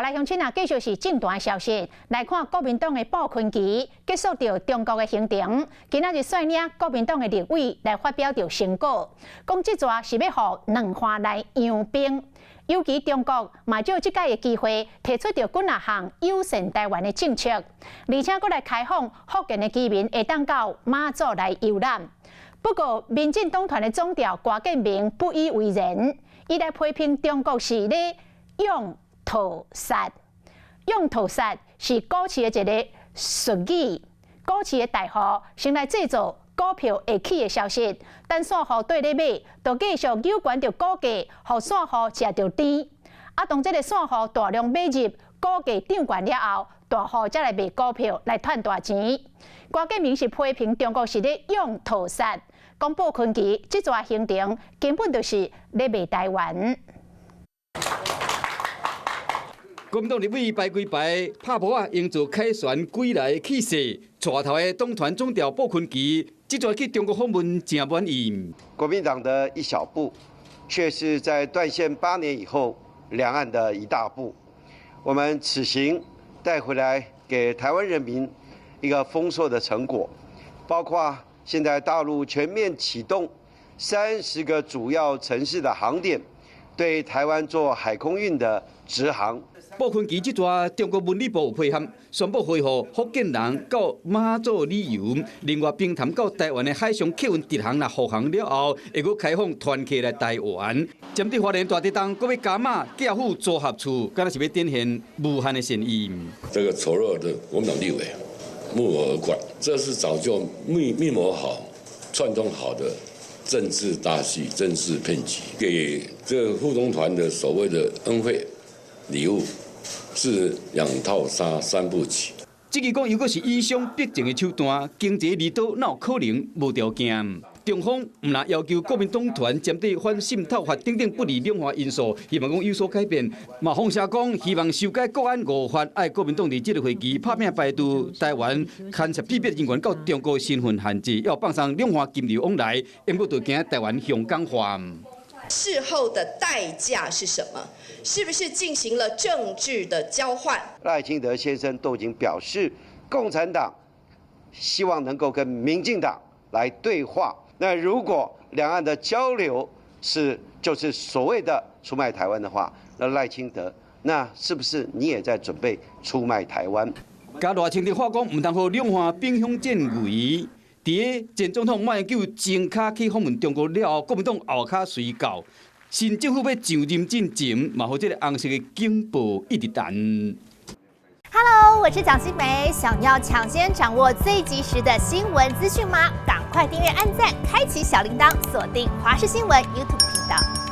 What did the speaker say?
來鄉親啊，繼續是政壇消息，來看國民黨的布坤琪結束著中國的行程，今仔日率領國民黨的立委來發表著成果，講這逝是欲予兩岸來揚兵，尤其中國嘛藉這擺的機會提出著幾若項友善台灣的政策，而且閣來開放福建的居民會當到馬祖來遊覽。不過，民進黨團的總召郭建明不以為然，伊來批評中國是咧用套殺，用套殺是股市的一个術語。股市的大戶先來製造股票會起的消息，等散戶綴咧買，就繼續扭懸著股價，予散戶食著甜。啊，當這个散戶大量買入，股價漲懸了後，大戶才來賣股票來賺大錢。郭建明是批評中國是咧用套殺，講布坤琪這逝行程根本就是咧賣台灣。國民黨立委排規排，拍噗仔，營造凱旋歸來的氣勢。帶頭的黨團總召布坤琪，這逝去中國訪問誠滿意。國民黨的一小步，卻是在斷線8年以後，兩岸的一大步。我們此行帶回來給台灣人民一個豐碩的成果，包括現在大陸全面啟動30個主要城市的航點，對台灣做海空運的直航。布坤琪這逝中國文旅部有配合，宣布恢復福建人到馬祖旅遊。另外，平潭到台灣的海上客運直航若復航了後，會閣開放團客來台灣。針對花蓮大地震，閣欲加碼寄付組合厝，敢若是欲展現無限的善意。這個醜陋的國民黨立委木偶怪，這是早就密謀好、串通好的政治大戲、政治騙局，給這個副總團的所謂的恩惠禮物。是兩套殺三部曲。這個講，如果是以商逼政的手段，經濟離島哪有可能無條件？中方毋但要求國民黨團針對反滲透法等等不利兩岸因素，希望講有所改變。嘛放聲講，希望修改國安五法，愛國民黨佇這个會期拍拚排除台灣牽涉秘密人員到中國身份限制，要放鬆兩岸金流往來，毋過就驚台灣香港化。事後的代價是什麼？是不是進行了政治的交換？賴清德先生都已經表示，共產黨希望能夠跟民進黨來對話。那如果兩岸的交流是就是所謂的出賣台灣的話，那賴清德，那是不是你也在準備出賣台灣？共賴清德話講，毋通予兩岸兵凶戰危。佇咧前總統馬英九前跤去訪問中國了後，國民黨後跤隨到，新政府欲上任進前，嘛予這个紅色的警報一直彈。 Hello，我是蔣新梅，想要搶先掌握最及時的新聞資訊嗎？趕快訂閱、按讚、開啟小鈴鐺，鎖定華視新聞 YouTube 頻道。